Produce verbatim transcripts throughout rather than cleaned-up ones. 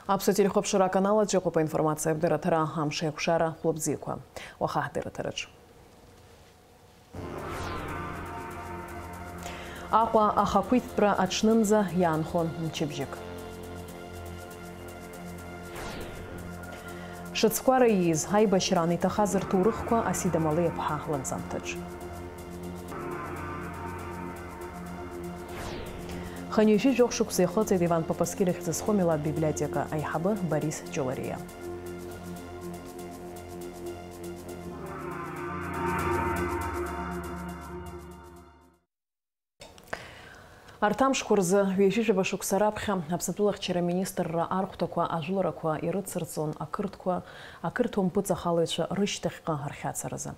Аԥсуа телехәаԥшра аканал аҿы иҟоуп аинформациатә дырраҭара, амш еиқәшара, хәлыбзиақәа. Уаха ҳдырраҭараҿы. Аҟәа ахақәиҭтәра аҽнынӡа иаанхон мчыбжьык. Шацкәара ииз, аибашьраан иҭахаз рҭоурыхқәа Асида Малиаԥҳа ланҵамҭаҿ. Хынҩажәи жәохә шықәса иахыҵит Иван Папаскир ихьӡ зху амилаҭ библиотека аиҳабы Борис Ҷолариа. Арҭ амшқәа рзы, ҩажәижәаба шықәса раԥхьа, Аԥсны атәылахьчара аминистрра архәҭақәа ажәыларақәа ирыцырҵон ақырҭқәа, ақырҭуа мпыҵахалаҩцәа рышьҭахьҟа рхьацаразы.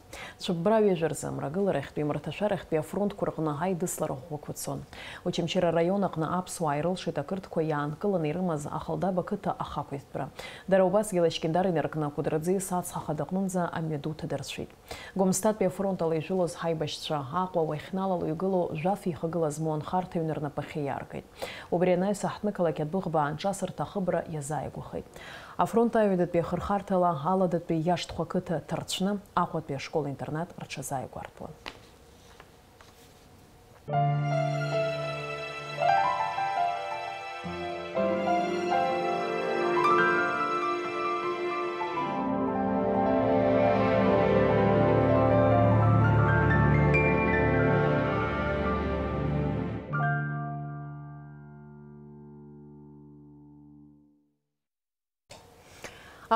Цәыббра ҩажәа рзы Мрагыларахьтәи, Мраҭашәарахьтәи афронтқәа рҟны аидыслара ӷәӷәақәа цон. Очамчыра араион аҟны аԥсуаа ирылшеит ақырҭқәа иаанкыланы ирымаз Ахалдаба қыҭа ахақәиҭтәра. Дара убасгьы Лашькьындар инаркны Кәыдры аӡиас ацҳа ахада аҟнынӡа амҩаду ҭадырцәит. Гәымсҭатәи афронт ала ижәылоз ҳаибашьцәа Аҟәа уахьналало игылоу жәаф ихагылаз Муанхарҭа ҩны рнапахьы иааргеит. Убри анаҩс аҳҭнықалақь адәыӷба аанҿасырҭа ахыбра иазааигәахеит. Афронт аҩадатәи ахырхарҭала Аладатәи Иашҭхәа қыҭа ҭарцәны, Аҟәатәи ашкол-интернат рҽазааигәарҭәуан.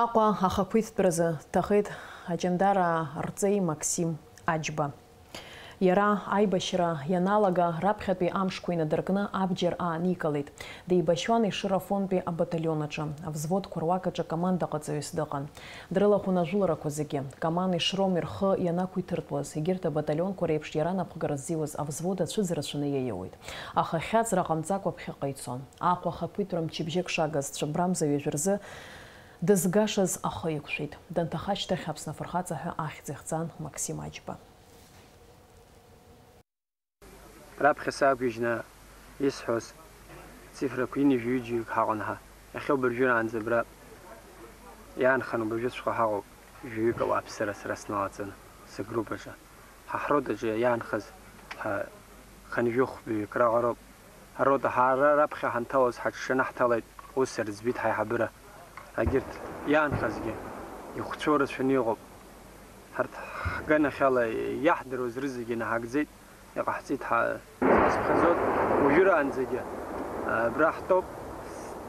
Аҟәа ахақәиҭтәразы дҭахеит аҷандараа рҵеи Максим Аџьба. Иара аибашьра ианалага раԥхьатәи амшқәа инадыркны абџьар ааникылеит. Деибашьуан Ешыра афронтәи абаталион аҿы, авзводқәа руак аҿы акомандаҟаҵаҩыс дыҟан. Дрылахәын ажәыларақәа зегьы. Каман Ешром рхы ианақәиҭыртәуаз, егьырҭ абаталионқәа реиԥш иара анапхгара ззиуаз авзвод ацәыӡрацәаны иаиуит. Аха хьаҵра ҟамҵакәа ԥхьаҟа ицон. Аҟәа ахақәиҭтәра мчыбжьык шагыз, цәыббрамза ҩажәа рзы дызгашаз ахы иқәшәеит. Данҭаха ашьҭахь Аԥсны афырхаҵа ҳәа ахьӡ ихҵан Максим Аџьба. Раԥхьа саақәгьежьны исҳәоз цифрақәа ҩынҩажәи ҩыџьаҩык ҳаҟан ҳа. Иахьа убыржәыраанӡа абра иаанханы убыржәыҵәҟьа ҳаҟоуп, жәаҩык ауааԥсыра сара сналаҵаны, сыгруп аҿы. Ҳа ҳротаҿы иаанхаз ҳа хынҩажәи хәбаҩык раҟароуп. Арота ҳара раԥхьа ҳанҭалоз ҳаҽшаны ҳҭалеит, ус рыӡбеит ҳаиҳабыра. Агьырҭ иаанхазгьы ихәцәоу рацәаны иҟоуп. Ҳарҭ ҳганахьала иаҳдыруаз рызегьы наҳагӡеит, иҟаҳҵеит ҳа-, сыԥхьаӡоит, уажәыраанӡагьы абра ҳтәоуп.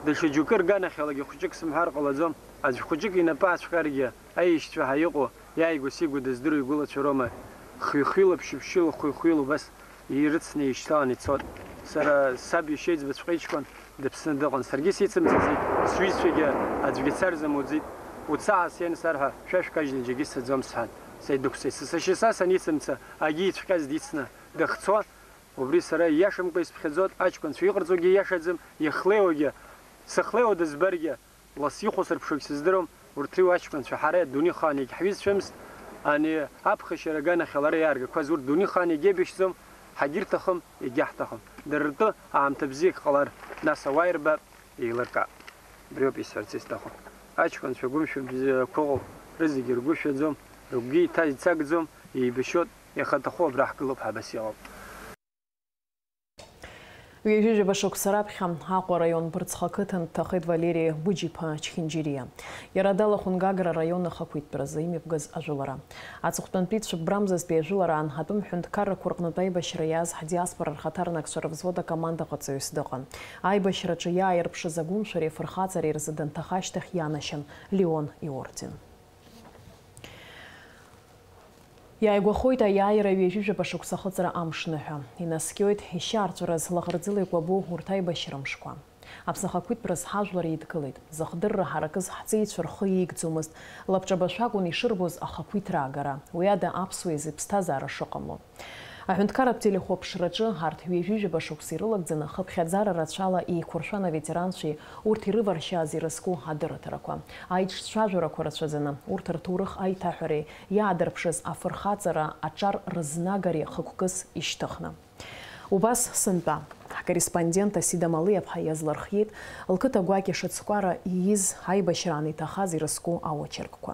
Даҽа џьоукы рганахьалагьы хәыҷык сымҳәар ҟалаӡом, аӡә хәыҷык инапы ацәҟьаргьы аиашьцәа ҳәа иҟоу, иааигәа-сигәа дыздыруа игәылацәа роума, хҩы-хҩыла, ԥшьышәшьыла, хәҩы-хәҩыла убас ирыцны еишьҭалан ицот. Сара саб иашьеиҵбаҵәҟьа иҷкәын дыԥсны дыҟан. Саргьы сицымцаӡеит, сҩызцәагьы аӡәгьы царзамуӡеит. Уца ҳәа сеин сарҳәа, шәа шәкажьны џьаргьы сцаӡом сҳәан. Сеидықәҵеит. Са сашьа са саницымца, агьи ицәҟьаз дицны дахьцо, убри сара ииашамкәа исԥхьаӡот, аҷкәынцәа иҟарҵогьы ииашаӡам, ихлеиуагьы, сыхлеиуа дызбаргьы, Лас ихәасырԥшуагь сыздыруам, урҭ рыҩ аҷкәынцәа ҳара дунеихаан егьҳҩызцәамызт, ани аԥхашьара аганахьала ара иааргақәаз урҭ дунеихаан егьеибашьӡом, ҳагьырҭахым, егьаҳҭахым. Дара ртәы аамҭа бзиак ҟалар, нас ауаа ирбап, еилыркаап. Убриоуп исҳәарц исҭаху. Аҷкәынцәа гәымшәа бзиақәа ыҟоуп, рызегьы ргәы шәаӡом, рыгәгьы иҭаз ицагӡом, еибашьуеит, иахьаҭаху абра ҳгылоуп ҳәа абас иҟоуп. Ҩажәижәаба шықәса раԥхьа Аҟәа араион Бырцха ақыҭан дҭахеит Валери Быџь-иԥа Чхинџьириа. Иара далахәын Гагра араион ахақәиҭтәразы имҩаԥгаз ажәылара. Аҵыхәтәантәи цәыббрамзазтәи ажәылараан атәым ҳәынҭқаррақәа рҟнытә аибашьра иааз ҳдиаспора рхаҭарнакцәа рывзвод акомандаҟаҵаҩыс дыҟан. Аибашьраҿы иааирԥшыз агәымшәареи афырхаҵареи рзы данҭаха ашьҭахь ианашьан Леон иорден. Иааигәахоит аиааира ҩажәижәаба шықәса ахыҵра амшныҳәа. Инаскьоит ишьаарҵәыраз лаӷырӡыла икәабо урҭ аибашьра мшқәа. Аԥсны ахақәиҭтәра зҳажәлар еидкылеит. Зыхдырра ҳаракыз ҳҵеицәа рхы иеигӡомызт, лабҿабашәа акәын ишырбоз ахақәиҭра аагара, уи ада аԥсуа изы иԥсҭазаара шыҟамло. Аҳәынҭқарратә телехәаԥшраҿы арҭ ҩажәижәаба шықәса ирылагӡаны хыԥхьаӡара рацәала еиқәыршәан аветеранцәеи урҭ ирываршьааз ирызку адырраҭарақәа. Аиҿцәажәарақәа рацәаӡаны урҭ рҭоурых аиҭаҳәареи иаадырԥшыз афырхаҵара аҿар рызнагареи хықәкыс ишьҭыхны. Убас сынтәа, ҳкорреспондент Асида Малиаԥҳа иазлырхиеит лқыҭа гәакьа Шыцкәара ииз аибашьраан иҭахаз ирызку аочеркқәа.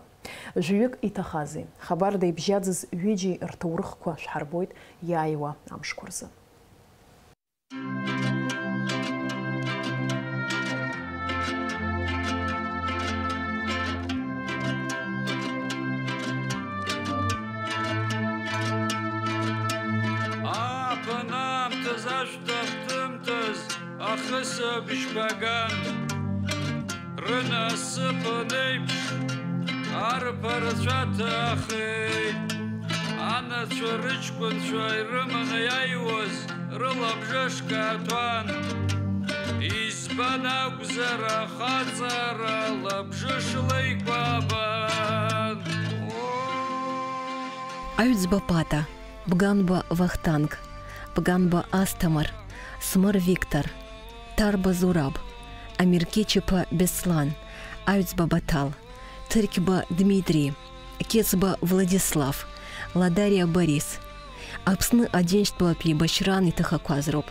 Жәаҩык иҭахази, хабарда ибжьаӡыз ҩыџьеи рҭоурыхқәа шәҳарбоит иааиуа амшқәа рзы. Ааԥын аамҭазы ашәҭ ахҭымҭаз ахысыбжьқәа ган, рынасыԥын еиԥш арԥарацәа ҭахеит. Анацәа рыҷкәынцәа ирыманы иааиуаз рылабжышк аҭәан. Избан акәзар, ахаҵара лабжышла икәабан. Аҩӡба Пата, Бганба Вахтанг, Бганба Асҭамыр, Смыр Виктор, Ҭарба Зураб, Амиркечиԥа Беслан, Аҩӡба Баҭал, Ҭырқьба Дмитри, Қьецба Владислав, Ладариа Борис. Аԥсны Аџьынџьтәылатә еибашьраан иҭахақәаз роуп.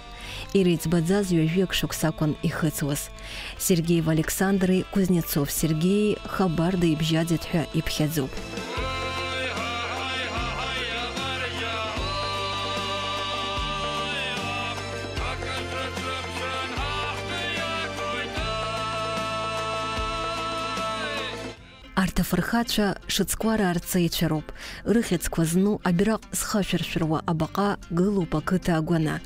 Иреиҵбаӡаз ҩажәиак шықәсакәын ихыҵуаз. Сергеев Александри Кузнецов Сергеии хабарда ибжьаӡит ҳәа иԥхьаӡоуп. Арҭ афырхацәа Шыцкәара арҵаҩцәа роуп, рыхьӡқәа зну абираҟ зхашәыршәыруа абаҟа гылоуп ақыҭа агәаны.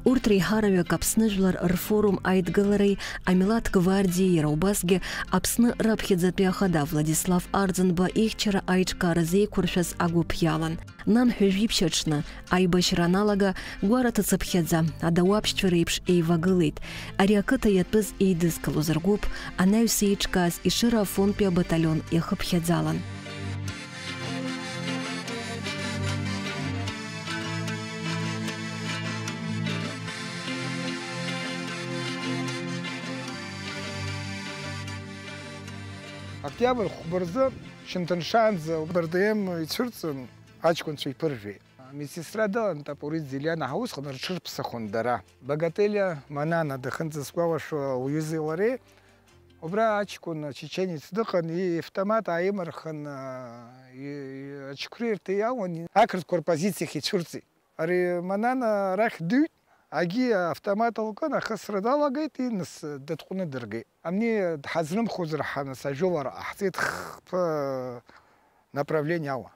Урҭ реиҳараҩык Аԥсны Жәлар рфорум аидгылареи амилаҭ гвардиеи, иара убасгьы Аԥсны раԥхьаӡатәи ахада Владислав Арӡынба ихьчара аиҿкаара зеиқәыршәаз агәыԥ иалан. Нанҳәа жәиԥшь аҽны, аибашьра аналага, гәара ҭыцыԥхьаӡа, адауаԥшьцәа реиԥш еивагылеит. Ари ақыҭа иатәыз еидызкылоз ргәыԥ анаҩс еиҿкааз Ешыра Афонтәи абаталион иахыԥхьаӡалан. Октиабр хәба рзы, шьынҭан шаанӡа, Б Р Д М ицәырҵын, аҷкәынцәа иԥыржәеит. Медсестра дыҟан, Тапуридзе Лиана ҳәа, усҟан рҽырԥсахуан дара. Багателиа Манана дахьынӡасгәалашәо уҩызеи лареи, убра аҷкәын ачеченец дыҟан, и-, иавтомат ааимырхын, а, и-, и-, ачықәреирҭа иалан, ақырҭқәа рпозициахь ицәырҵит. Ари Манана арахь дыҩт, агьи автомат лкын, ахысра далагеит, и нас дытҟәны дыргеит. Абни дҳазрымхозар ҳәа, нас ажәылара ҟаҳҵеит хԥа направление ала.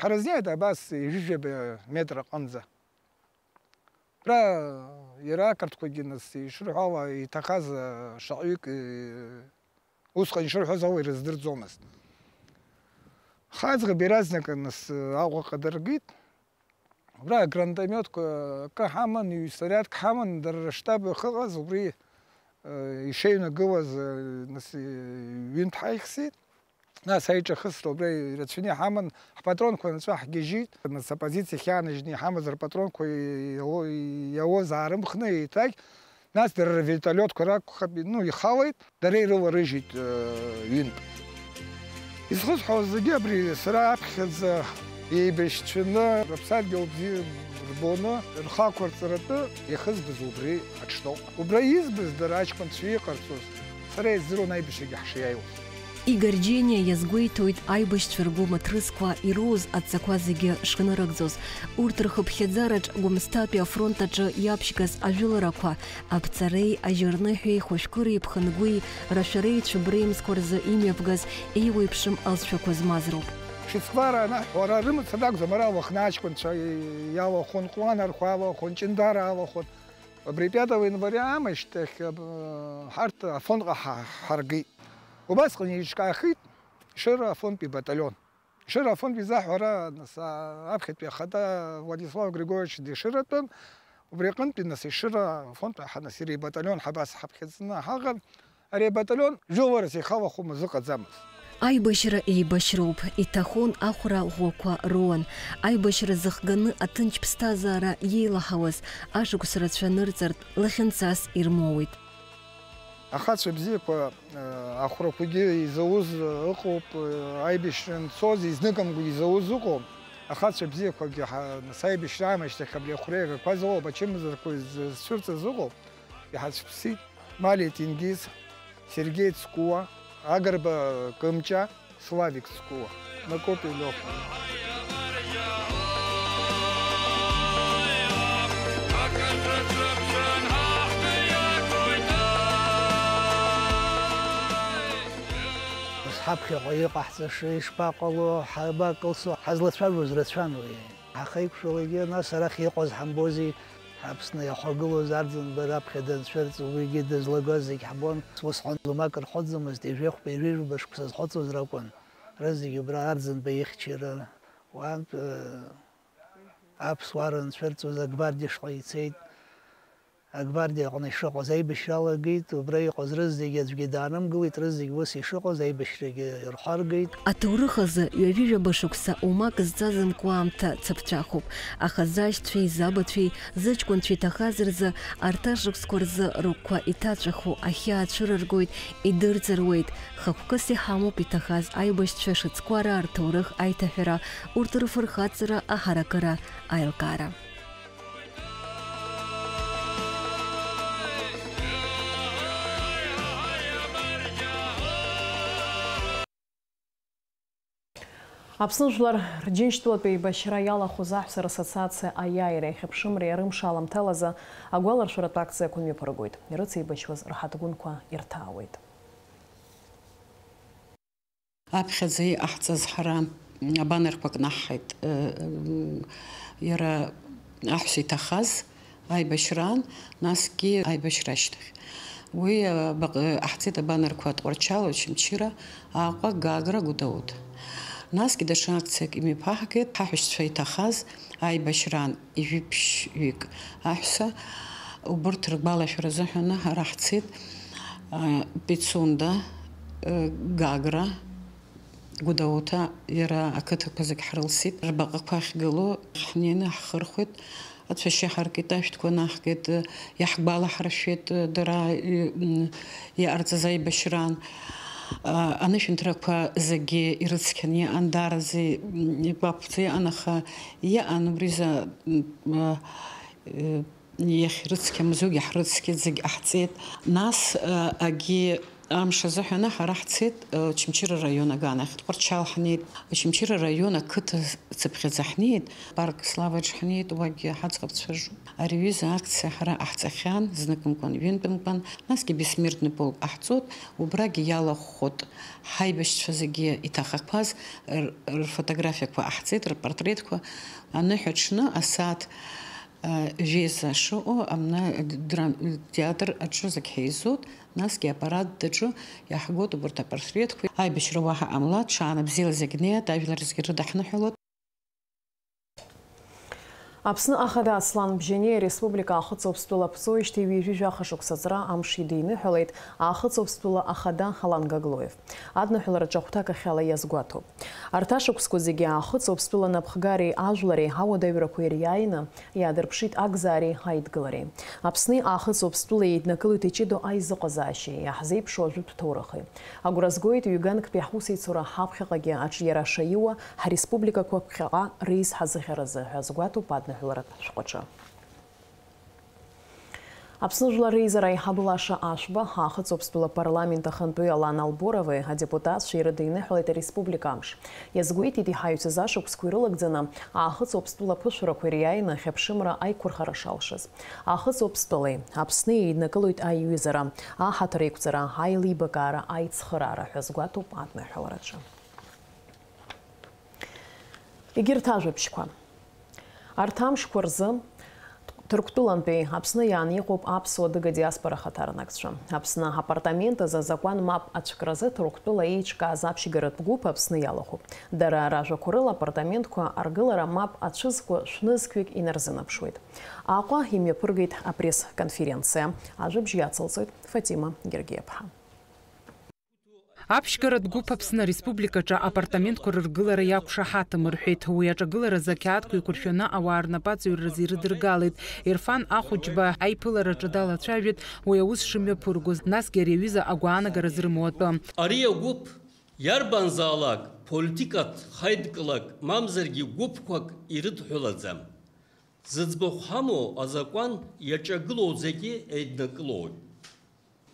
Ҳара ҳзнеит абас ҩажәижәаба метр аҟынӡа. Ра, иара ақырҭқәагьы нас ишырҳәо ала иҭахаз, а, шаҟаҩык, э, усҟан ишырҳәоз ала ирыздырӡомызт. Аӡӷаб иаразнак нас, э, Аҟәаҟа дыргеит. Убра агранатомиотқәа акы ҳаман, ҩ-сариадк ҳаман, дара рыштаб ахьыҟаз, убри, э, ишеиҩнагылаз, э, нас, э, ҩынтә ҳаихсит. Нас аиҿахысра убра ирацәаны иҳаман, ҳпатронқәа нҵәа ҳгьежьит. Нас апозициа ахьааныжьны иҳамаз рпатронқәа иало-, иауаз аарымхны еиҭагь, нас дара рвертолиотқәа ракәхап, ну, ихалеит, дара ирыларыжьит, э, ҩынтә. Изхысҳәааз зегьы абри сара аԥхьаӡа еибашьцәаны, рыԥсадгьыл бзиа рбоны, рхы ақәырҵаратәы иахызбыз убри аҽноуп. Убра избаз дара аҷкәынцәа иҟарҵоз, сара издыруан аибашьрагьы ҳшиааиуаз. Игорь Џьениа иазгәеиҭоит аибашьцәа ргәы маҭрысқәа ироуз адҵақәа зегьы шынарыгӡоз. Урҭ рхыԥхьаӡараҿ Гәымсҭатәи афронт аҿы иаԥшьгаз ажәыларақәа, аԥҵареи ажьырныҳәеи хәажәкыреи ԥхынгәи рашәареи цәыбреи мзқәа рзы имҩаԥгаз еиуеиԥшым алҵшәақәа змаз роуп. Шицквара анаҳҳәо, ара рымацара акәӡам, ара Лыхны аҷкәынцәа иалахәын, Ҟәланархәа алахәын, Ҷындара алахәын. Абри пятого января аамышьҭахь, аб-, ҳарҭ Афонҟа ҳа-, ҳаргеит. Убасҟан еиҿкаахеит Ешыра Афонтәи баталион. Ешыра Афонтәи заҳәара, нас, а-, аԥхьатәи ахада Владислав Григорьевич дешыратәын. Убри аҟынтәи, нас, Ешыра Афонтәи ҳа-, нас, иара ибаталион ҳабас ҳаԥхьаӡаны ҳаҟан. Ари абаталион жәыларас ихалахәымыз ыҟаӡамызт. Аибашьра еибашьроуп, иҭахон ахәра ӷәӷәақәа роуан. Аибашьра зыхганы аҭынч ԥсҭазаара иеилаҳауаз ашықәс рацәа нырҵартә лахьынҵас ирмоуит. Ахацәа бзиақәа, э, ахәрақәагьы изауз ыҟоуп, э, аибашьра анцоз, изныкымкәа изауз ыҟоуп. Ахацәа бзиақәагьы ҳа-, нас аибашьра аамышьҭахь абри ахәреигақәа зыҟоуп, ачымазарқәа зцәырҵыз ыҟоуп, иҳацәԥсит. Малиа Ҭенгиз, Сергеи Цкуа, Агрба Кымҷа, Славик Цкуа, Накопи Леха. Нас ҳаԥхьаҟа иҟаҳҵаша ишԥаҟало, ҳабакылсо, ҳазлацәажәоз рацәан уи. Ҳахеиқәшәалагьы, нас арахь иҟаз ҳамбози, Аԥсны иахагылоз Арӡынба раԥхьа данцәырҵ, уигьы дызлагаз зегь ҳбон. Усҟан лымак рхәыӡомызт, ҩажәихәба, ҩажәижәаба шықәса зхәыцуаз ракәын. Рызегь убра Арӡынба ихьчара, уантә, э, аԥсуаа рынцәырҵуаз агвардиа шҟа ицеит. Агвардиа аҟны ишыҟаз аибашьра алагеит, убра иҟаз рызегьы аӡәгьы даанымгылеит, рызегьы ус ишыҟаз аибашьрагьы ирхаргеит. Аҭоурых азы ҩажәижәаба шықәса умак зҵазымкуа аамҭа цыԥҵәахуп. Ахазы ашьцәеи забацәеи, зыҷкәынцәа иҭахаз рзы арҭ ашықәсқәа рзы рыгәқәа иҭаҵәаху ахьаа цәырыргоит, идырӡыруеит. Хықәкыс иҳамоуп иҭахаз аибашьцәа шацкуара, рҭоурых аиҭаҳәара, урҭ рфырхаҵара, аҳаракыра, аилкаара. Аԥсны жәлар Рџьынџьтәылатә еибашьра иалахәыз аҳәса рассоциациа аиааиреи ахьыԥшымреи рымш аламҭалазы агәаларшәаратә акциақәа мҩаԥыргоит. Ирыцеибашьуаз рҳаҭгәынқәа ирҭаауеит. Аԥхьаӡа иҟаҳҵаз ҳара абанерқәа кнаҳҳаит, э, иара аҳәса иҭахаз аибашьраан, насгьы аибашьра ашьҭахь. Уи, э, баҟ-, э, ҟаҳҵеит абанерқәа Тҟәарчал, Очамчыра, Аҟәа, Гагра, Гәдоуҭа. Насгьы даҽа акциак имҩаԥаҳгеит, ҳаҳәшьцәа иҭахаз аибашьраан ижәиԥшьҩык аҳәса, убырҭ ргәалашәара азыҳәаны ҳара ҳцеит, а, Пицунда, э, Гагра, Гәдоуҭа, иара ақыҭақәа зегь ҳрылсит. Рбаҟақәа ахьгылоу ҳнеины ҳхырхәеит, ацәашьы ҳаркит, ашәҭқәа наҳгеит, э, иаҳгәалаҳаршәеит, э, дара, э, м, иҟарҵаз аибашьраан. А, анышәынҭрақәа зегьы ирыцқьаны иҟан, даараӡа, м, игәаԥхо иҟан, аха иҟан убри за, м, а, э, иахьрыцқьамыз, уигьы ҳрыцқьеит, зегь ҟаҳҵеит. Нас, э, агьи амш азыҳәаны ҳара ҳцеит, э, Очамчыра раион аганахь. Тҟәарчал ҳнеит, Очамчыра раион ақыҭа цыԥхьаӡа ҳнеит, парк Славаҿ ҳнеит, уагьы ҳаӡӷабцәа ржу. Ари аҩыза акциа ҳара ҟаҳҵахьан, зныкымкәан, ҩынтәымкәан, насгьы Бессмертный полк ҟаҳҵоит, убрагьы иалахәхоит ҳаибашьцәа зегьы иҭахақәаз р-, рфотографиақәа ҟаҳҵеит, рпортретқәа, аныҳәа аҽны асааҭ Жәеиза шыҟоу, амна драм-, театр аҿы зегь ҳаизоит, насгьы апарад аҿы иаҳгоит убарҭ апортретқәа. Аибашьра уаҳа ҟамлац, ҽаанбзиала зегь неит, ажәлар зегь рыдаҳныҳәалоит. Аԥсны Ахада Аслан Бжьаниа ареспублика Аахыҵ Аԥстәыла аԥҵоижьҭеи ҩажәи жәаха шықәса ҵра амш идиныҳәалеит Аахыҵ Аԥстәыла Ахада Алан Гаглоев. Адныҳәалараҿы ахәҭакахьала иазгәаҭоуп. Арҭ ашықәсқәа зегьы Аахыҵ Аԥстәыла анапхгареи ажәлари ауадаҩрақәа ириааины иаадырԥшит Агзаареи Аидгылареи. Аԥсни Аахыҵ Аԥстәылеи еиднакылоит иҷыдоу аизыҟазаашьеи иаҳзеиԥшу ажәытә ҭоурыхи. Агәра згоит ҩганктәи ҳусеицура ҳаԥхьаҟагьы аҿиара шаиуа, ҳреспубликақәа ԥхьаҟа реизҳазыӷьаразы ҳәа азгәаҭоуп адныҳәаларатә шәҟәаҿы. Аԥсны Жәлар Реизара аиҳабы Лаша Ашәба, Аахыҵ Аԥстәыла апарламент ахантәаҩы Алан Алборовеи адепутатцәеи ирыдиныҳәалеит ареспублика амш. Иазгәеиҭеит, иҳаҩсыз ашықәсқәа ирылагӡаны Аахыҵ Аԥстәыла аԥышәарақәа ириааины ахьыԥшымра аиқәырхара шалшаз. Аахыҵ Аԥстәылеи Аԥсни еиднакылоит аиҩызара, аҳаҭыр еиқәҵара, аилибакаара, аицхыраара ҳәа азгәаҭоуп адныҳәалараҿы. Егьырҭ ажәабжьқәа. Арҭ амшқәа рзы Ҭырқәтәылантәи Аԥсны иааны иҟоуп аԥсуа-адыга диаспора ахаҭарнакцәа. Аԥсны апартамент азы азакәан мап ацәкразы Ҭырқәтәыла еиҿкааз аԥшьгаратә гәыԥ Аԥсны иалахәуп. Дара ражәақәа рыла апартаментқәа аргылара мап ацәызкуа шәнызқьҩык инарзынаԥшуеит. Аҟәа имҩаԥыргеит апресс-конференциа. Ажәабжь иацылҵоит Фатима Гергиаԥҳа. Аԥшьгаратә гәыԥ Аԥсны Ареспубликаҿы апартаментқәа рыргылара иақәшаҳаҭым рҳәеит. Уи аҿагыларазы ақьаадқәа еиқәыршәаны ауаа рнапы аҵаҩразы ирыдыргалеит. Ирфан Ахәыҷба аиԥылараҿы далацәажәеит уи аус шымҩаԥыргоз, насгьы ари аҩыза агәаанагара зрымоу атәы. Ари агәыԥ Иарбанзаалак политикатә хаидкылак мамзаргьы гәыԥқәак ирыдҳәалаӡам. Зыӡбахә ҳамоу азакәан иаҿагылоу зегьы еиднакылоит.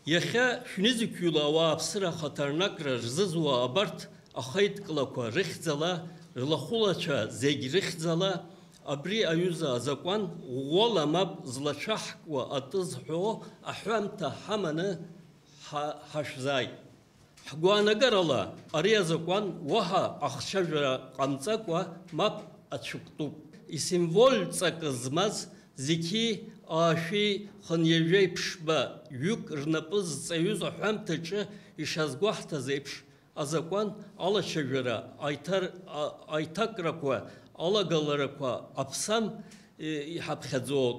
Иахьа шәнызқьҩыла ауааԥсыра ахаҭарнакра рзызуа абарҭ ахаидкылақәа рыхьӡала, рлахәылацәа зегь рыхьӡала, абри аҩыза азакәан ӷәӷәала мап злацәаҳкуа атәы зҳәо аҳәамҭа ҳаманы ҳа-, ҳашәзааит. Ҳгәаанагарала, ари азакәан уаҳа ахцәажәара ҟамҵакәа мап ацәыктәуп. Исимволь ҵакы змаз зқьи аашәи хынҩажәеи ԥшьба ҩык рнапы зҵаҩыз аҳәамҭаҿы ишазгәаҳҭаз еиԥш, азакәан алацәажәара аиҭар-, а-, аиҭакрақәа, алагаларақәа аԥсам, е, иҳаԥхьаӡоит.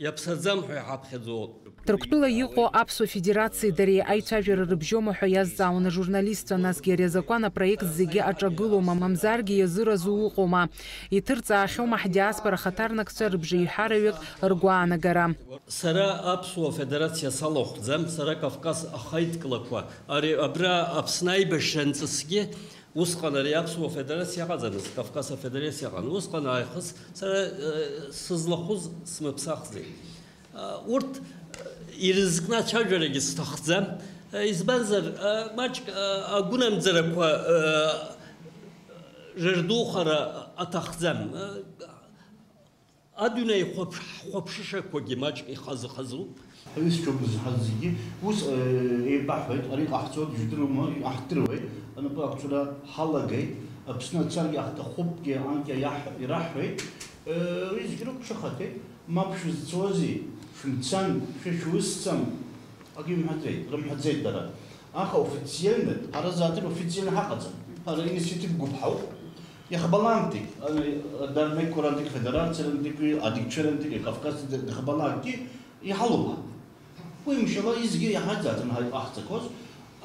Иаԥсаӡам ҳәа иҳаԥхьаӡоит. Ҭырқәтәыла иҟоу Аԥсуа Федерациеи дареи аицәажәара рыбжьоума ҳәа иазҵаауан ажурналистцәа, насгьы ари азакәан апроект зегьы аҿагылома, мамзаргьы иазыразу ыҟоума? Иҭырҵаахьоума ҳдиаспора хаҭарнакцәа рыбжеиҳараҩык ргәаанагара? Сара Аԥсуа Федерациа салахәӡам, сара Кавказ ахаидкылақәа, ари абра Аԥсны аибашьра анҵысгьы, усҟан ари Аԥсуа Федерациа ыҟаӡамызт, Кавказ Афедерациа ыҟан. Усҟан аахыс сара, э, сызлахәыз смыԥсахӡеит. Э, урҭ, э, ирызкны ацәажәарагьы сҭахӡам. Э, избанзар, э, маҷк, э, агәынамӡарақәа, э, рырдухара аҭахӡам. Э, Адунеи хәаԥш-, ҳхәаԥшышақәагьы маҷк ихазы-хазуп. Ҳҩызцәа бызҳаз зегьы ус, э, еибаҳҳәеит, ари ҟаҳҵоит, ижәдыруама, иаҳдыруеит, анапы ақәҵара ҳалагеит, Аԥсны ацаргьы ҳҭахуп, анкьа иаҳ-, ираҳҳәеит. Э, уи зегьы рықәшаҳаҭуп, мап шәызцозеи, шәымцан, шәа шәусӡам. Акгьы имҳәаӡеит, рымҳәаӡеит дара. Аха официально, ҳара заатәи официально ҳаҟаӡам. Ҳара инициативатә гәыԥ ҳауп. Иахьабалантәи, ани, Дармеи Қәарантәи, Федерациарантәи, Адыгцәарантәи, Кавказтәи, иахьабалантәи иҳалоуп. Уи мшала изгьы иаҳаӡаӡам ҳаи-, ҟаҳҵақәоз.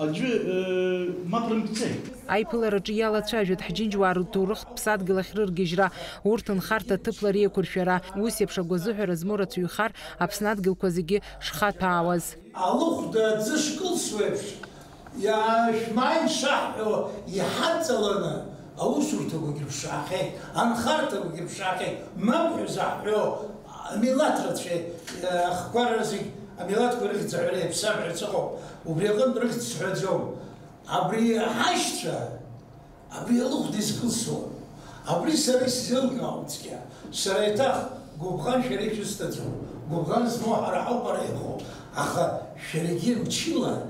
Аӡәы, э, мап рымҵеит. Аиԥылараҿы иалацәажәеит ҳџьынџьуаа рҭоурыхтә ԥсадгьыл ахь рыргьежьра, урҭ нхарҭа ҭыԥла реиқәыршәара, ус еиԥш агәазыҳәара змоу рацәаҩхар, Аԥсны адгьылқәа зегьы шхаҭәаауаз. Алыхәда аӡы шкылсуеиԥш, иаашәмааин шаҳҳәо иҳадҵаланы, аусурҭақәагьы рԥшаахьеит, анхарҭақәагьы рԥшаахьеит, мап ҳәа заҳҳәо, амилаҭ рацәеи, ахқәа зегь, амилаҭқәа рыхьӡ аҳәара иаԥсам ҳәа сыҟоуп, убри аҟынтә рыхьӡ сҳәаӡом. Абри ҳашьцәа, абри алыхәда изкылсуам. Абри сара исзеилкаауам цқьа. Сара еиҭах гәыбӷан шәара ишәысҭаӡом. Гәыбӷан змоу ҳара ҳауп ара иҟоу. Аха шәарагьы мчыла,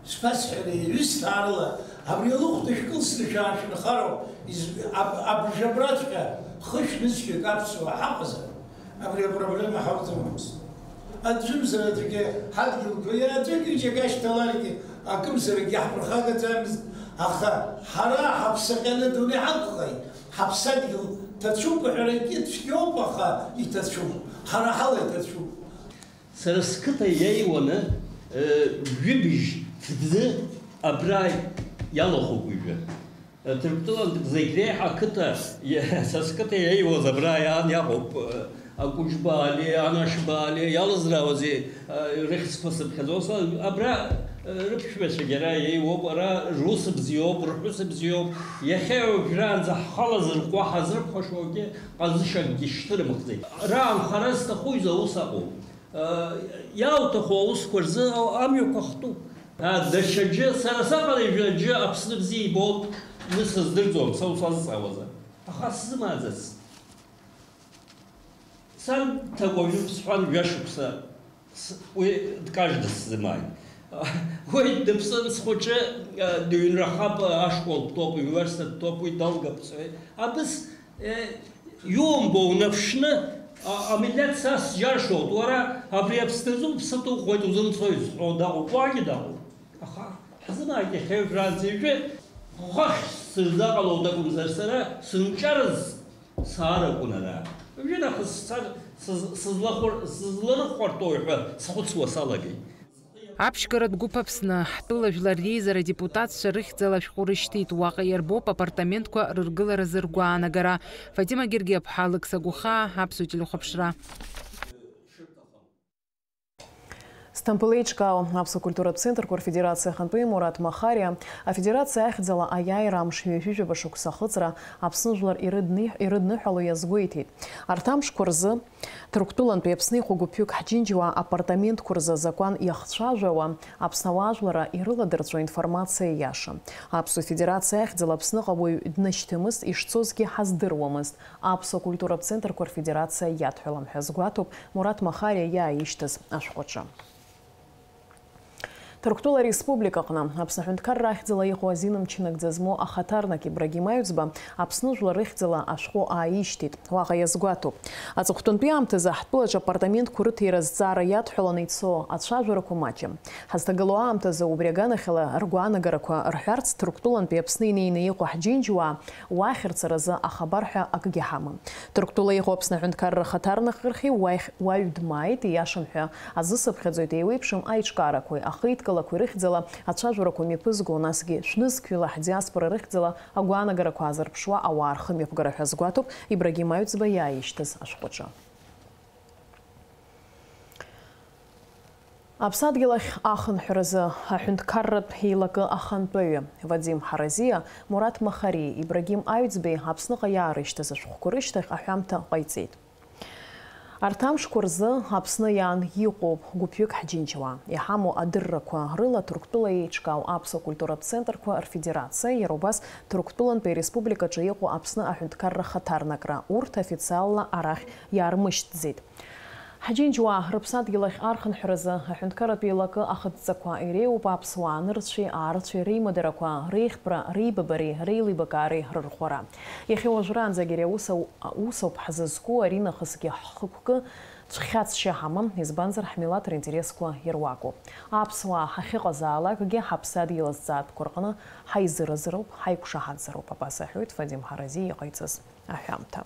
сбасҳәара, ҩысҭаарала, абри алыхәда шәкылсны шәаашәынхароуп. Из-, аб-, абжабраҵәҟьа хышә нызқьҩык аԥсуаа ҳаҟазар, абри апроблема ҳауӡомызт. Аӡәымзар аӡәгьы ҳадгьылқәа иааӡоит, ҩыџьак ашьҭаларгьы акымзарак иаҳԥырхагаӡамызт, аха ҳара ҳаԥсаҟьаны адунеи ҳақәхеит, ҳаԥсадгьыл ҭацәуп аҳәарагьы цәгьоуп, аха иҭацәуп, ҳара ҳала иҭацәуп. Сара сқыҭа иаиуаны, э, жәибжь фӡы абра иалахәуп уажәы. Ҭырқәтәылантә зегь реиҳа ақыҭа, са сқыҭа иаиуаз абра иаан иаҟоуп, Акәыџьбаали, Анашбаали, иалызраауазеи, рыхьӡқәа сыԥхьаӡо, ус абра рыԥшәмацәагьы ара иеиуоуп, ара рус бзиоуп, рҳәыс бзиоуп, иахьа уажәраанӡа ҳхала зыркуа ҳазрықәхәашоугьы ҟазшьакгьы шьҭырымхӡеит. Ара анхара зҭаху изы аус аҟоуп. Иауҭаху аусқәа рзы амҩақәа хтуп. Даҽаӡәы, сара саҟара ижәраӡәы Аԥсны бзиа ибоит, уи сыздырӡом, са усазҵаауазар. Аха сзымааӡацт. Сан ҭакәажәуп сҳәан, жәашықәса с-, уи дкажьны сзымааит. Уи дыԥсын схәыҷы, дыҩнрахап, ашкол дтәоуп, университет дтәоуп, уи далгап сҳәеит. Абыс Е, иумбо унаԥшны, а-, амилеҭ са сџьаршьоит, уара абри Аԥсны азы уԥсы ҭухуеит, узымцои зҳәо даҟоуп, уаагьы даҟоуп. Аха ҳзымааит иахьа уажәраанӡа ижәы, хәахь сырзаҟалоит акәымзар, сара сынҿарыз сааракәын ара. Уажәы нахыс сцар, сыз-, сызлахәыр-, сызларыхәарҭоуи ҳәа схәыцуа салагеит. Аԥшьгаратә гәыԥ Аԥсны, ҳтәыла жәлар реизара адепутатцәа рыхьӡала ашәҟәы рышьҭит, уаҟа иарбоуп апартаментқәа рыргыларазы ргәаанагара. Фатима Гергиаԥҳа, Алықьса Гәыхаа, Аԥсуа телехәаԥшра. Ҭампыл еиҿкаау аԥсуа культуратә центрқәа рфедерациа ахантәаҩы Мураҭ Махариа афедерациа ахьӡала аиааира амш ҩажәижәаба шықәса ахыҵра Аԥсны жәлар ирыдни-, ирыдныҳәало иазгәеиҭеит. Арҭ амшқәа рзы Ҭырқәтәылантәи Аԥсны иҟоу гәыԥҩык ҳџьынџьуаа апартаментқәа рзы азакәан иахцәажәауа, Аԥсны ауаажәлара ирыладырҵәо информациа ииаша. Аԥсуа Федерациа ахьӡала Аԥсныҟа уаҩ днашьҭымызт, ишцозгьы ҳаздыруамызт. Аԥсуа культуратә центрқәа рфедерациа иадҳәалам ҳәа азгәаҭоуп Мураҭ Махариа иааишьҭыз ашәҟәаҿы. Ҭырқәтәыла Республикаҟны Аԥсны аҳәынҭқарра ахьӡала иҟоу азин мчы нагӡа змоу ахаҭарнак Ибрагим Аҩӡба Аԥсны жәлар рыхьӡала ашәҟәы ааишьҭит. Уаҟа иазгәаҭоуп. Аҵыхәтәантәи аамҭазы ҳтәылаҿы апартаментқәа рыҭира азҵаара иадҳәаланы ицо ацәажәарақәа маҷым. Ҳазҭагылоу аамҭазы убри аганахьала ргәаанагарақәа рҳәарц Ҭырқәтәылантәи Аԥсны инеины иҟоу ҳџьынџьуаа уахь рцаразы ахабар ҳәа акгьы ҳамам. Ҭырқәтәыла иҟоу Аԥсны аҳәынҭқарра ахаҭарнак рхы уахь уаҩ дмааит, ииашам ҳәа азысыԥхьаӡоит еиуеиԥшым аиҿкаарақәеи ахеидкылақәеи рыхьӡала ацәажәарақәа мҩаԥызго, насгьы шәнызқьҩыла ҳдиаспора рыхьӡала агәаанагарақәа аазырԥшуа ауаа рхы мҩаԥгара ҳәа азгәаҭоуп Ибрагим Аҩӡба иааишьҭыз ашәҟәаҿы. Аԥсадгьыл ахь ахынҳәразы аҳәынҭқарратә еилакы ахантәаҩы Вадим Ҳаразиа, Мураҭ Махариеи Ибрагим Аҩӡбеи Аԥсныҟа иаарышьҭыз ашәҟәқәа рышьҭахь аҳәамҭа ҟаиҵеит. Арҭ амшқәа рзы Аԥсны иаан иҟоуп гәыԥҩык ҳџьынџьуаа. Иҳамоу адыррақәа рыла Ҭырқәтәыла еиҿкаау аԥсуа культуратә центрқәа рфедерациа, иара убас Ҭырқәтәылантәи ареспубликаҿы иҟоу Аԥсны аҳәынҭқарра хаҭарнакра, урҭ официалла арахь иаармышьҭӡеит. Ҳџьынџьуаа рыԥсадгьыл ахь архынҳәразы аҳәынҭқарратә еилакы ахыдҵақәа иреиуоуп аԥсуаа нырцәи аарцәи реимадарақәа, реихтәра, реибабареи реилибакаареи рырхәара. Иахьа уажәраанӡагь ари аус ау-, усоуп ҳзызку, аринахысгьы ҳхықәкы цәхьаҵшьа ҳамам, избанзар, ҳмилаҭ ринтересқәа ируакуп. Аԥсуаа ҳахьыҟазаалакгьы ҳаԥсадгьыл азҵаатәқәа рҟны ҳаизыразыроуп, ҳаиқәшаҳаҭзароуп, абас аҳәоит Вадим Ҳаразиа иҟаиҵаз аҳәамҭа.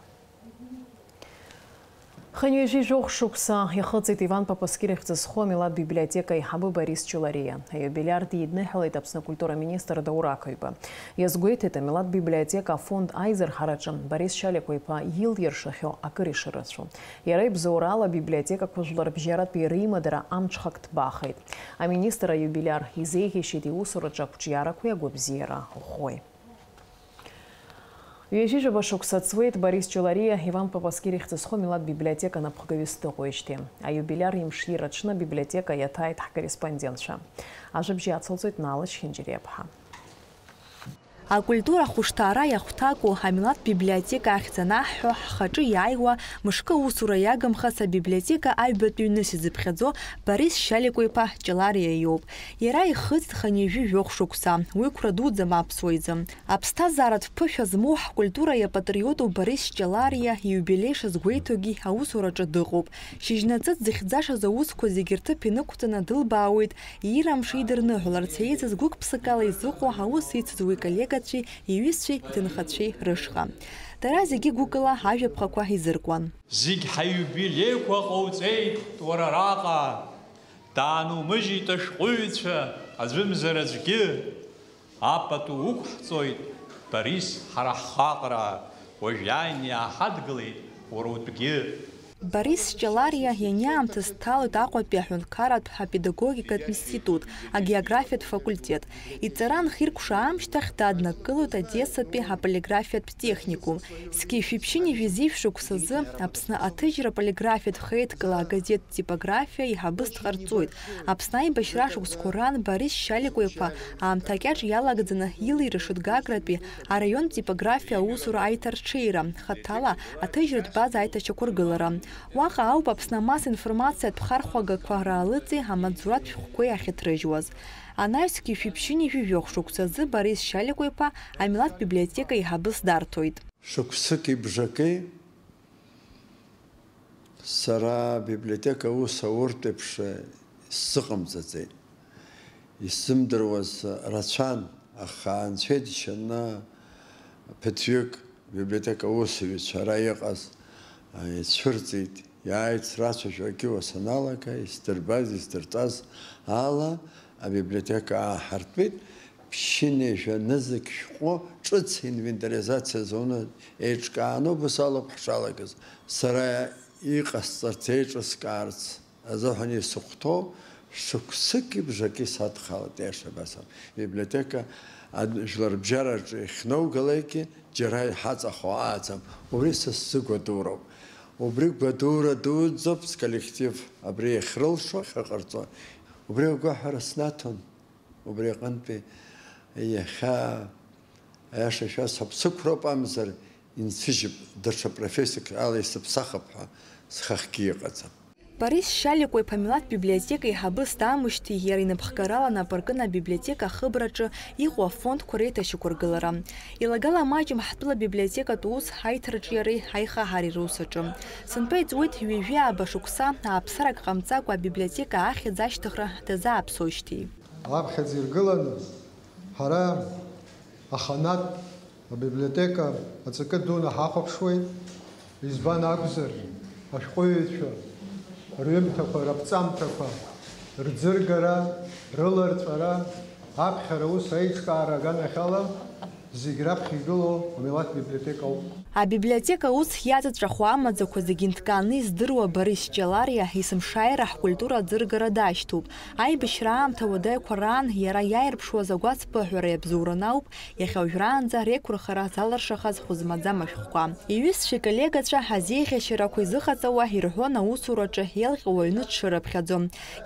Хынҩажәи жәохә шықәса ихыҵит Иван Папаскир ихьӡ зху амилаҭ библиотека аиҳабы Борис Ҷолариа. Аиубилиар дидныҳәалеит Аԥсны акультура министр Даур Ақаҩба. Иазгәеиҭеит, амилаҭ библиотека афонд аизырҳараҿы Борис Шьаликәа-иԥа илиршахьоу акыр ишырацәоу. Иара ибзоурала абиблиотекақәа жәларбжьаратәи реимадара амҽхак ҭбаахеит. Аминистр аиубилиар изеиӷьеишьеит иусураҿы ақәҿиарақәеи агәабзиара ӷәӷәеи. Ҩажәижәаба шықәса ҵуеит Борис Ҷолариа Иван Папаскир ихьӡ зху амилаҭ библиотека анапхгаҩыс дыҟоижьҭеи. Аиубилиар имшира аҽны абиблиотека иаҭааит ҳкорреспондентцәа. Ажәабжь иацылҵоит Наала Чхинџьариаԥҳа. Акультура ахәышҭаара иахәҭаку амилаҭ библиотека ахьӡ анаҳҳәо, ҳхаҿы иааиуа, мышкы аусура иагымхац абиблиотека аҩбатәи ҩныс изыԥхьаӡо Борис Шьаликәа-иԥа Ҷолариа иоуп. Иара ихыҵит хынҩажәи жәохә шықәса, уи қәра дуӡӡам аԥсуа изы. Аԥсҭазааратә ԥышәа змоу ҳкультура иапатриоту Борис Ҷолариа ииубилеи шазгәеиҭогьы аусураҿы дыҟоуп. Шьыжьнаҵы дзыхьӡашаз аусқәа зегьы рҭыԥ инықәҵаны дылбаауеит, иира амш идырныҳәаларц еизаз гәык-ԥсыкала изыҟоу аус ицыз уи коллегацәеи иҩызцәеи иҭынхацәеи рышҟа. Дара зегьы гәыкала ажәаԥҟақәа изыркуан. Зегь ҳаиубилеиқәа ҟауҵеит уара араҟа, даанумыжьит ашәҟәыҩҩцәа аӡәымзар аӡәгьы. Апату уқәҳҵоит, Борис, ҳара ҳхаҟра, уажә иааины иааҳадгылеит уара утәгьы. Борис Ҷолариа ианиаамҭаз дҭалоит Аҟәатәи аҳәынҭқарратә апедагогикатә институт, агеографиатә факультет. Иҵара анхиркәша аамышьҭахь даднакылоит Одессатәи аполиграфиатә техникум. Зқьи жәшәи ԥшьынҩажәи зежә шықәсазы Аԥсны аҭыжьра аполиграфиатә хеидкыла агазеҭ Типографиа еиҳабыс дҟарҵоит. Аԥсны аибашьра ашықәсқәа раан Борис Шьаликәа-иԥа аамҭа кьаҿ иалагӡаны илира шыҭгагратәи араионтә типографиа аусура аиҭарҽеира, хаҭала аҭыжьратә база аиҭашьақәыргылара. Уаҟа ауп Аԥсны амассаинформациатә хархәагақәа раалыҵи амаҵзуратә шәҟәқәеи ахьыҭрыжьуаз. Анаҩс зқьи жәшәи ԥшьынҩажәи жәохә шықәсазы Борис Шьаликәа-иԥа амилаҭ библиотека еиҳабыс дарҭоит. Шықәсыки бжаки сара абиблиотека аус ауртә еиԥш сзыҟамҵаӡеит. Исзымдыруаз рацәан, аха Анцәа иџьшьаны ԥыҭҩык абиблиотека аусзуҩцәа ара иҟаз ицәырҵит. Иааит срацәажәо акьыуа саналага, исдырбаз, исдырҵаз ала абиблиотека ааҳартәеит. Ԥшьынҩажәа нызқь шәҟәы ҿыц инвентаризациа зауны еиҿкааны убас алоуп ҳшалагаз. Сара иҟасҵарц, еиҿыскаарц азыҳәан исыхәҭоу Шықәсыки бжаки садхалеит, иаша абас ауп. Библиотека ад-, жәларбжьараҿы иахьноугалакгьы џьара иҳаҵахо ааӡам, убри са сзы гәадуроуп. Убри гәадура дуӡӡоуп, сколлектив абри иахьрылшо, иахьыҟарҵо. Убри агәаҳәара снаҭон, убри аҟынтәи иахьа, аиаша шәасҳәап, сықәроуп амзар, инсыжьып, даҽа профессиак ала исыԥсахып ҳәа схахьгьы иҟаӡам. Борис Шьаликәа-иԥа амилаҭтә библиотека еиҳабыс даамышьҭи, иара инапхгарала нап аркын абиблиотека ахыбраҿы иҟоу афондқәа реиҭашьақәыргылара. Еилагала маҷым ҳтәыла абиблиотекатә ус аиҭарҿиареи аихаҳареи русаҿы. Сынтәа иҵуеит ҩажәи ааба шықәса ааԥсарак ҟамҵакәа абиблиотека ахьӡ ашьҭыхра дазааԥсоижьҭеи. Аԥхьаӡа иргыланы ҳара аханатә абиблиотека аҵакы дуны ҳахәаԥшуеит. Избан акәзар, ашәҟәыҩҩцәа рҩымҭақәа, раԥҵамҭақәа рӡыргара, рыларҵәара, аԥхьара ус аиҿкаара аганахьала зегь раԥхьа игылоу амилаҭ библиотека ауп. Абиблиотека ус иаҵаҵәахуа амаӡақәа зегьы нҭкааны издыруа Борис Ҷалариа есымшааира ҳкультура аӡыргара дашьҭоуп. Аибашьра аамҭа уадаҩқәа раан иара иааирԥшуаз агәацԥыҳәара иабзоураны ауп иахьа уажәраанӡа реиқәырхара залыршахаз хәы змаӡам ашәҟәқәа. Иҩызцәеи коллегацәа азеиӷьашьарақәа изыҟаҵауа ирҳәон аусураҿы еилҟьауа аҩны дшырыԥхьаӡо,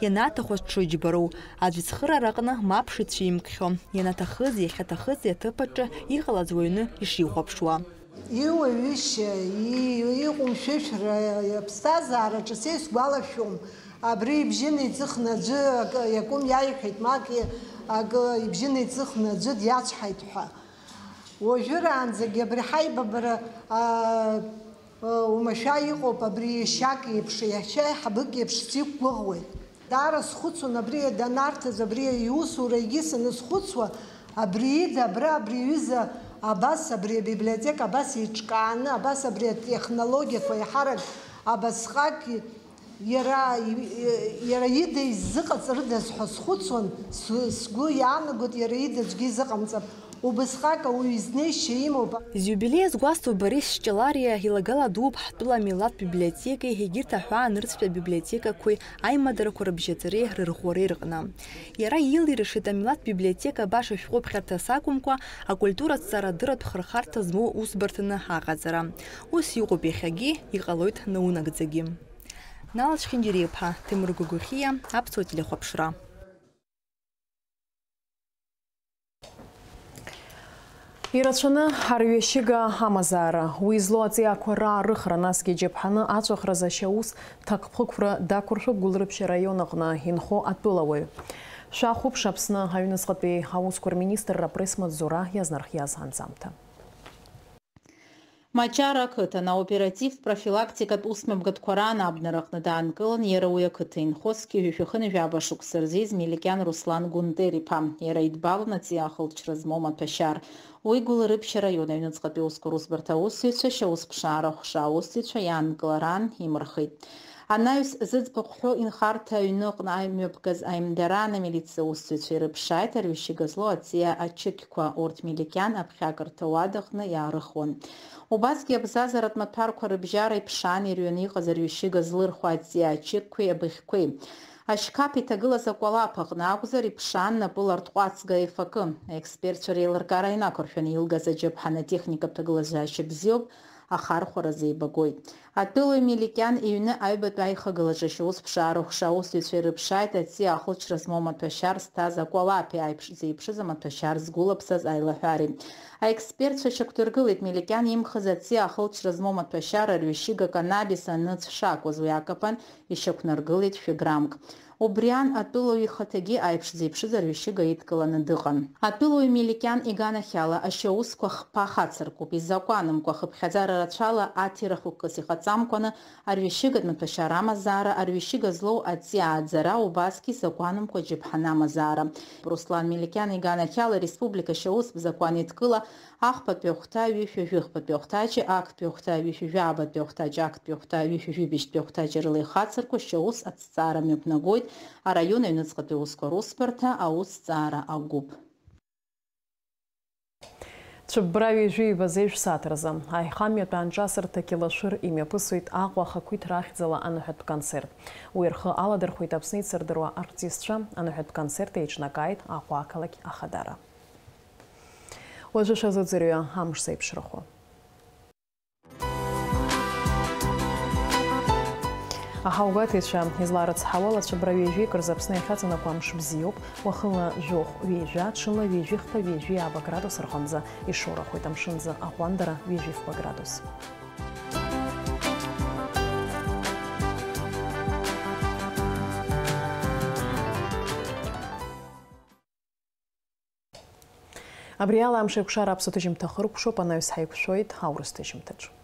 ианаҭаху дшыџьбароу, аӡә ицхыраара аҟны мап шицәимкхьоу, ианаҭахыз, иахьаҭахыз аҭыԥ аҿы иҟалаз уаҩны ишихәаԥшуа. Иуаҩышьа, и-, иҟәымшәышәра, аԥсҭазаараҿы са исгәалашәом, абри ибжьы неиҵыхны аӡәы акы иакәым иаиҳәеит, ма акы, акы ибжьы неиҵыхны аӡәы диацәҳаит ҳәа. Уажәыраанӡагьы абри ҳаибабара, а, а, уамашәа иҟоуп, абри иашьак еиԥш, иашьа аиҳабык еиԥш сиқәгәыӷуеит. Даара схәыцуан абри данарҭаз, абри иусура егьи саназхәыцуа, абри ида абра, абри аҩыза абас, абри абиблиотека абас еиҿкааны, абас абри атехнологиақәа еиҳарак абасҟак иара, иара ида иззыҟаҵарыдаз ҳәа схәыцуан, с-, сгәы иаанагоит, иара ида аӡәгьы изыҟамҵап. Убысҟак ауаҩы изнеишьа имоуп. Зиубилеи азгәасҭо Борис Ҷалариа илагала дууп ҳтәыла амилаҭтә библиотекеи егьырҭ аҳәаа нырцәтәи абиблиотекақәеи аимадарақәа рыбжьаҵареи рырӷәӷәареи рҟны. Иара илиршеит амилаҭтә библиотека баша шәҟәыԥхьарҭас акәымкәа, акультура азҵаарадырратә хырхарҭа змоу усбарҭаны аҟаҵара. Ус иҟоуп иахьагьы, иҟалоит наунагӡагьы. Нала Чхинџьариа-иԥа, Ҭемыр Гогохиа, Аԥсуа телехәаԥшра. Ирацәаны арҩашьыга амазаара, уи злоу аҵиаақәа раарыхра, насгьы иџьаԥҳаны аҵәахразы ашьаус ҭакԥхықәра дақәыршәуп Гәылрыԥшь араион аҟны инхо атәылауаҩ. Шәахәаԥш Аԥсны аҩныҵҟатәи аусқәа рминистрра апресс-маҵзура иазнархиаз анҵамҭа. Мачара ақыҭан аоператив-профилактикатә усмҩаԥгатәқәа раан абнараҟны даанкылан, иара уи ақыҭа инхо зқьи жәшәи хынҩажәи жәаба шықәса рзы ииз Меликиан Руслан Гәынтер-иԥа. Иара идбалан аҵиаа ахылҵшьҭра змоу маҭәашьар. Уи Гәылрыԥшь араион аҩныҵҟатәи аусқәа русбарҭа аусзуҩцәа, ашьаусԥшаара аҟәша аусзуҩцәа иаанкылараан имырхит. Анаҩс зыӡбахә ҳәоу инхарҭа аҩныҟны амҩаԥгаз аимдараан амилициа аусзуҩцәа ирыԥшааит арҩашьыга злоу аҵиаа ачықьқәа, урҭ Меликиан аԥхьакырҭа уадаҟны иаарыхуан. Убасгьы абзазаратә маҭәарқәа рыбжьара иԥшаан ирҩаны иҟаз арҩашьыга злырхуа аҵиаа ачықьқәеи абыӷьқәеи. Ашьқаԥ иҭагылаз акәалаԥ аҟны акәзар, иԥшаан напыла ртҟәацга ефакы. Аекспертцәа реилыркаара инақәыршәаны илгаз аџьаԥҳаны атехникатә ҭагылазаашьа бзиоуп, ахархәара зеибагоит. Атәылаҩ Меликиан иҩны аҩбатәи аихагылаҿы ашьаусԥшаара аҟәша аусзуҩцәа ирыԥшааит аҵиаа ахылҵшьҭра змоу маҭәашьар зҭаз акәалаԥи аиԥш зеиԥшыз амаҭәашьар згәылаԥсаз аилаҳәареи. Аекспертцәа шьақәдыргылеит Меликиан имхыз аҵиаа ахылҵшьҭра змоу маҭәашьар арҩашьыга каннабис аныҵә шакәыз, уи акапан ишьақәнаргылеит шәы граммк. Убриан атәылаҩ ихаҭагьы аиԥш зеиԥшыз арҩашьыга идкыланы дыҟан. Атәылаҩ Меликиан иганахьала ашьаусқәа хԥа хацыркуп, изакәанымкәа, хыԥхьаӡара рацәала аҭира хықәкыс иҟаҵамкәаны арҩашьыгатә маҭәашьар амазаара, арҩашьыга злоу аҵиаа ааӡара, убасгьы изакәанымкәа аџьаԥҳаны амазаара. Руслан Меликиан иганахьала ареспублика ашьаустә закәан еидкыла ахԥатәи ахәҭа ҩышәи жәыхԥатәи ахәҭаҷи, актәи ахәҭа ҩышәи жәабатәи ахәҭаҷи, актәи ахәҭа ҩышәи жәибжьтәи ахәҭаҷи рыла ихацырку ашьаус аҭҵаара мҩаԥнагоит араион аҩныҵҟатәи аусқәа русбарҭа аусҭҵаара агәыԥ. Цәыббра ҩажәи ҩба зеижә сааҭ рзы аихамҩатәи анҿасырҭа Кьылашәыр имҩаԥысуеит Аҟәа ахақәиҭра ахьӡала аныҳәатә концерт. Уи рхы аладырхәеит Аԥсны ицырдыруа артистцәа, аныҳәатә концерт еиҿнакааит Аҟәа ақалақь Ахадара. Уажәы шәазыӡырҩы амш зеиԥшрахо. Аҳаугәаҭаҩцәа изларыцҳауа, лацәыбра ҩажәик рзы Аԥсны иахьаҵанакуа амш бзиоуп, уахынла жәохә ҩажәа, ҽынла ҩажәи хԥа ҩажәи ааба градус рҟынӡа ишоурахоит, амшынӡы аҟәандара ҩажәи фба градус. Абри ала амш еиқәшара аԥсуа ҭыжьымҭа хыркәшоуп, анаҩс ҳаиқәшәоит аурыс ҭыжьымҭаҿ.